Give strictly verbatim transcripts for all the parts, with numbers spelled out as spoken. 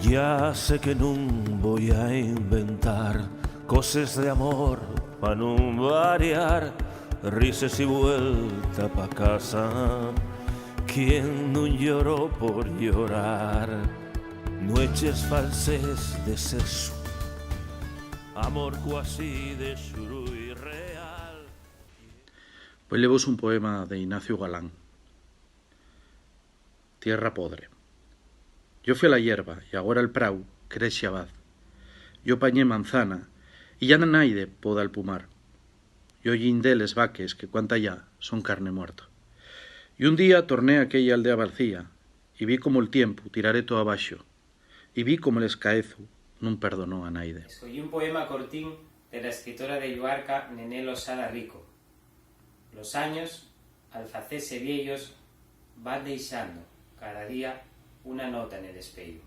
Ya sé que nun voi a inventar coses d'amor pa nun variar, rises y vuelta pa casa. ¿Quién nun lloró por llorar? Nueches falses de sexu, amor cuasi de xuru y real. Voi leevos un poema de Ignacio Galán. Tierra podre. Yo fui a la hierba, y agora el prau crez xabaz. Yo pañé manzana, y ya naide poda alpumar. Yo llindé les vaques que cuanta ya son carne muerta. Y un día torné a aquella aldea vacía, y vi como el tiempu tirare todo abaxo, y vi como l'escaezu nun perdonó a naide. Escoyí un poema cortín de la escritora de Lluarca, Nené Losada Rico. Los años, al facese vieyos, van deixando, cada día, una nota nel espeyu.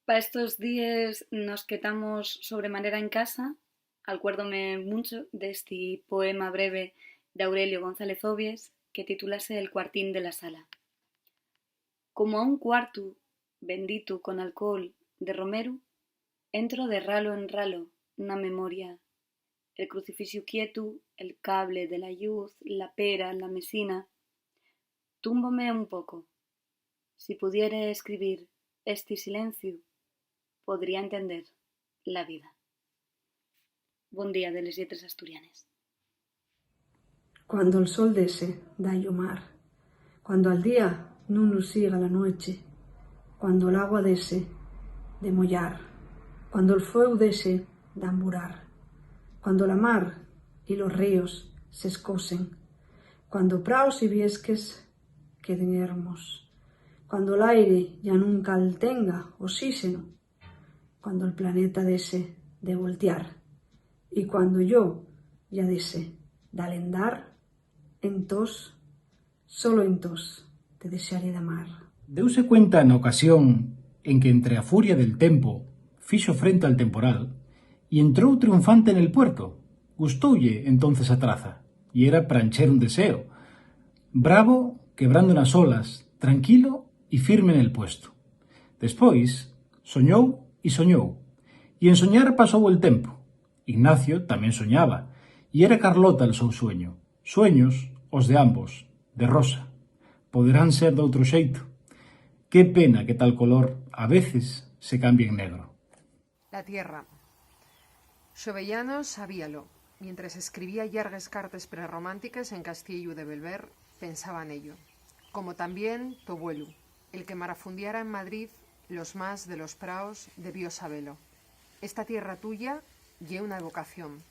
Pa estos díes nos quetamos sobremanera en casa, alcuérdome muncho d'esti poema breve d'Aurelio González Ovies, que titulase El cuartín de la sala. Como a un cuartu benditu con alcohol de romeru, entro de ralo en ralo na memoria, el crucifixu quietu, el cable de la lluz, la pera, la mesina. Túmbome un poco. Si pudiere escribir esti silenciu, podría entender la vida. Bon día de les lletres asturianes. Cuando'l sol dese, da llumar. Cuando al día nun lu siga la nueche. Cuando l'agua dese de moyar. Cuando el fueu dese d'amburar. Cuando la mar y los ríos s'escosen. Cuando praos y viesques queden ermos. Cuando l'aire ya nun caltenga oxíxeno. Cuando el planeta dese de voltiar. Y cuando yo ya dese d'alendar, entós, solo entós, te dexaré d'amar. Deuse cuenta na ocasión en que, entre a furia del tempo, fixo frente al temporal y entró triunfante nel puerto. Gustoulle entonces a traza, y era prancher un deseo. Bravo, quebrando nas olas, tranquilo y firme nel puesto. Despois, soñou y soñou, y en soñar pasou el tempo. Ignacio tamén soñaba, y era Carlota el so sueño. Sueños, os de ambos, de rosa, poderán ser d'outro xeito. Qué pena que tal color a veces se cambie en negro. La tierra. Xovellanos sabíalo. Mientres escribía llargues cartes prerromántiques en Castiellu de Belver, pensaba nello. Como tamién to buelu, el que marafundiara en Madrid los más de los praos, debió sabelo. Esta tierra tuya ye una evocación.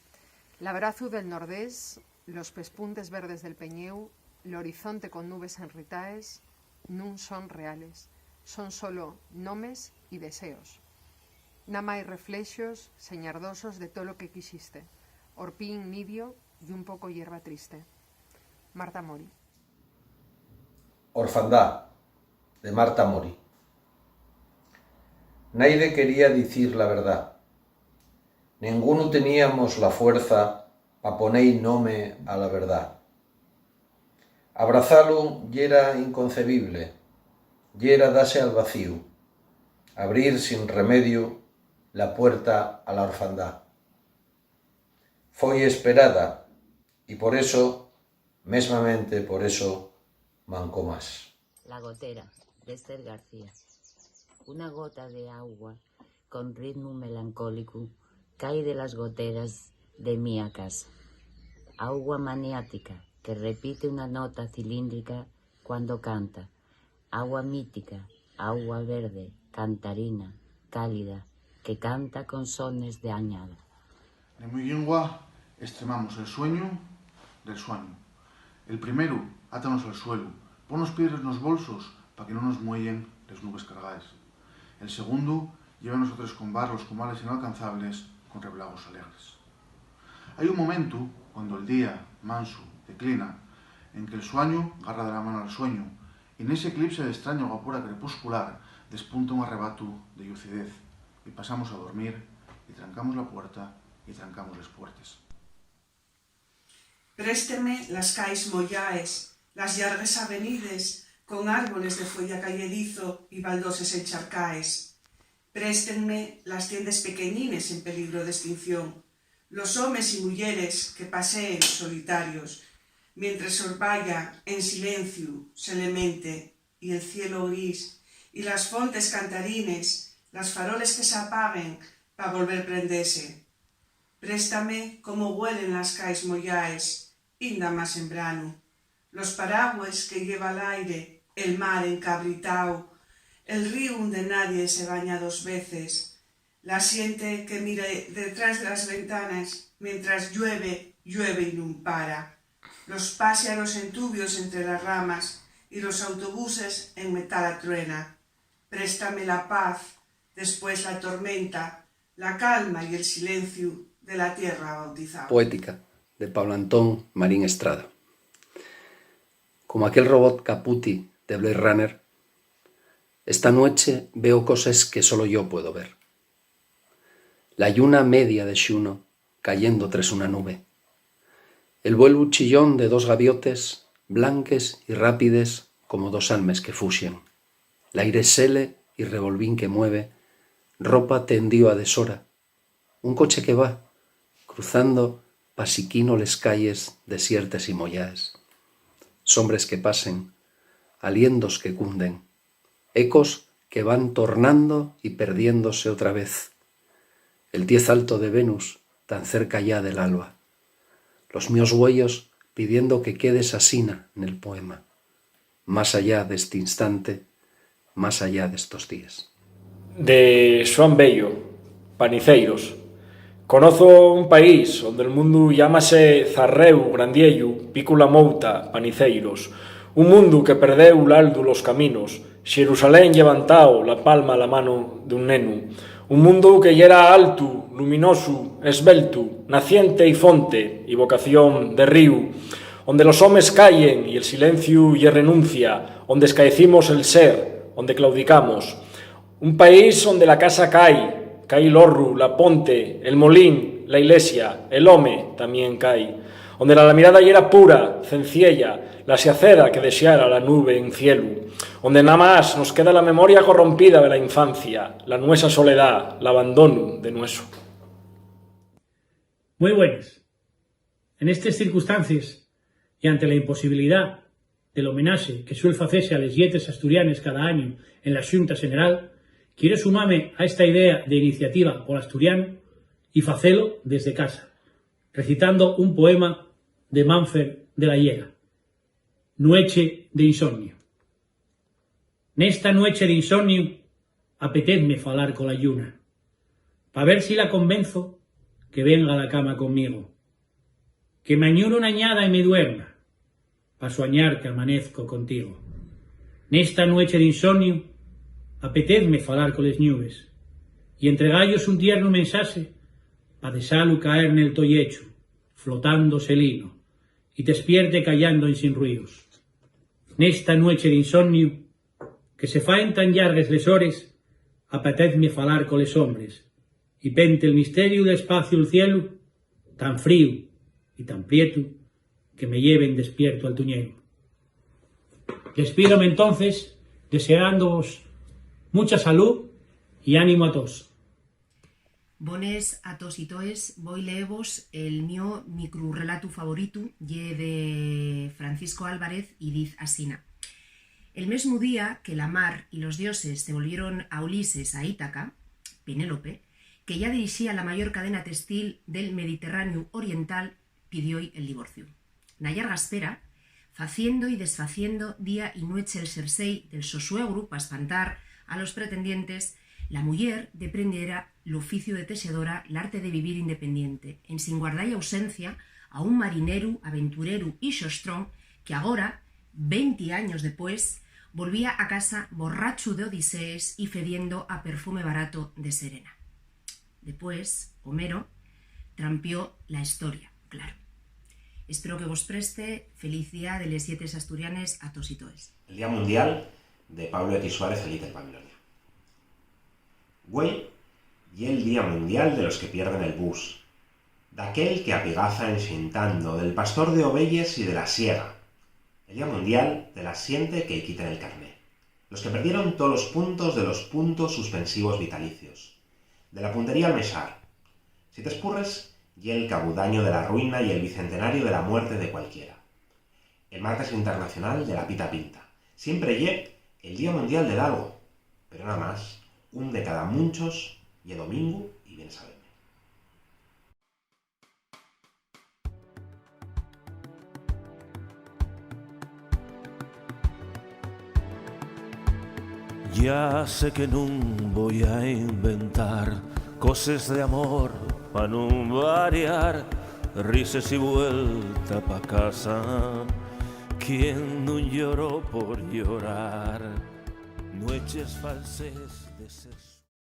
L'abrazu del nordés, los pespuntes verdes del peñéu, l'horizonte con nubes enritaes, nun son reales, son solo nomes y deseos. Namái reflexos señardosos de tolo que quixiste, orpín, nidio y un poco hierba triste. Marta Mori. Orfandá, de Marta Mori. Naide quería dicir la verdá. Nengunu teníamos la fuerza pa poné-y nome a la verdá. Abrazalu yera inconcebible, yera dase al vacíu, abrir sin remediu la puerta a la orfandá. Foi esperada, y por eso, mesmamente por eso, mancó más. La gotera, d'Ester García. Una gota de agua con ritmo melancólico cae de las goteras de mi casa. Agua maniática que repite una nota cilíndrica cuando canta. Agua mítica, agua verde, cantarina, cálida, que canta con sones de añada. Nel mui llingua estremamos el sueñu del suañu. El primeru, átanos al suelu, ponos piedres nos bolsos pa que nun nos mueyen les nubes cargaes. El segundu, llévanos a trescombar los cumales inalcanzables con reblagos alegres. Hai un momentu, cuando el día, mansu, declina, en que'l suañu garra de la mano al sueñu, y nesi eclipse d'estraña guapura crepuscular despunta un arrebatu de llucidez, y pasamos a dormir, y trancamos la puerta, y trancamos les puertes. Présteme las cais moyaes, las llargues avenides con árboles de fueya cayedizo y baldoses encharcaes. Préstenme las tiendes pequeñines en peligro d'estinción, los homes y muyeres que paseen solitarios, mientres sorbaya en silenciu, selemente, y el cielo gris, y las fontes cantarines, las faroles que s'apaguen pa volver prendese. Préstame cómo güelen las cais moyaes, inda más en branu, los paragües que lleva l'aire, el mar encabritao, el ríu onde nadie se baña dos veces, la xente que mira detrás de las ventanas mientras llueve, llueve y nun para, los páxaros entubios entre las ramas y los autobuses en metal a truena. Préstame la paz, después la tormenta, la calma y el silenciu de la tierra bautizao. Poética, de Pablo Antón Marín Estrada. Como aquel robot Caputi de Blade Runner, esta nueche veo coses que solo yo puedo ver. La lluna media de Xuno cayendo tres una nube. El vuelvu chillón de dos gaviotes, blanques y rápides como dos almes que fuxen. L'aire sele y revolvín que mueve, ropa tendío a deshora, un coche que va, cruzando pasiquino les calles desiertes y moyaes. Sombres que pasen, alientos que cunden, ecos que van tornando y perdiéndose otra vez. El tiez alto de Venus, tan cerca ya del alba. Los mios güeyos pidiendo que quedes asina nel poema, más allá d'esti instante, más allá d'estos díes. De Xuan Bello, Paniceiros. Conozo un país onde el mundu llámase Zarréu, Grandiellu, Picu la Mouta, Paniceiros. Un mundu que perdéu l'aldu los caminos, Xerusalén llevantao, la palma a la mano d'un nenu. Un mundu que yera altu, luminosu, esbeltu, naciente y fonte, y vocación de ríu, onde los homes cayen y el silenciu ye renuncia, onde escaecimos el ser, onde claudicamos. Un país onde la casa cai, cai l'horru, la ponte, el molín, la ilesia, el home tamién cai. Onde la, la mirada yera pura, cenciella, la xaceda que dexara la nube en cielu. Onde namás nos queda la memoria corrompida de la infancia, la nuesa soledá, l'abandonu de nuesu. Mui buenes. En estes circunstancies, y ante la imposibilidá del homenaxe que suel facese a les lletres asturianes cada añu en la Xunta Xeneral, quiero sumame a esta idea de iniciativa pol asturianu y facelo desde casa, recitando un poema de Manfer de la Hiera, Nueche d'insomniu. Nesta nueche d'insomniu, apetezme falar cola lluna, pa ver si la convenzo que venga a la cama conmigo, que m'añure una ñada y me duerma, pa suañar qu'amanezco contigo. Nesta nueche d'insomniu, apetezme falar coles ñubes y entregallos un tiernu mensaxe, pa dexalu caer nel to llechu, flotando selino, y t'espierte callando ensin ruíos. Nesta nueche d'insomniu, que se faen tan llargues les hores, apetezme falar coles sombres, y pente el misteriu d'espaciu'l cielu, tan fríu y tan prietu, que me lleven despiertu al tuñeru. Despídome entonces, deseándovos mucha salú y ánimu a toos. Bones a tos y toes, voi leevos el mio micrurrelatu favoritu, ye de Francisco Álvarez y diz asina: El mesmu día que la mar y los dioses se volvieron a Ulises a Ítaca, Penélope, que ya dirixía la mayor cadena textil del Mediterráneu oriental, pidiói el divorciu. Na llarga espera, faciendo y desfaciendo día y nueche el xersei del so suegru pa espantar a los pretendientes, la muyer deprendiera l'oficiu de texedora, l'arte de vivir independiente, ensin guardar-y ausencia a un marineru, aventureru y xostrón que agora, venti años depués, volvía a casa borrachu d'odisees y fediendo a perfume barato de Serena. Depués, Homero trampió la hestoria, claro. Espero que vos preste. Feliz día de les lletres asturianes a tos y toes. El Día Mundial, de Pablo X Suárez, Elite en Babilonia. Güei ye'l Día Mundial de los que pierden el bus, d'aquel que apigaza enxentando, del pastor de ovelles y de la siega. El Día Mundial de la xente que-y quiten el carné. Los que perdieron tolos puntos de los puntos suspensivos vitalicios. De la puntería al mexar. Si t'espurres, ye el cabudaño de la ruina y el bicentenario de la muerte de cualquiera. El martes internacional de la pita pinta. Siempre ye el Día Mundial de dalgo, pero namás un de cada munchos, ye domingu y vienes a veme. Ya sé que nun voi a inventar coses d'amor pa nun variar, rises y vuelta pa casa. ¿Quién nun lloró por llorar? Nueches falses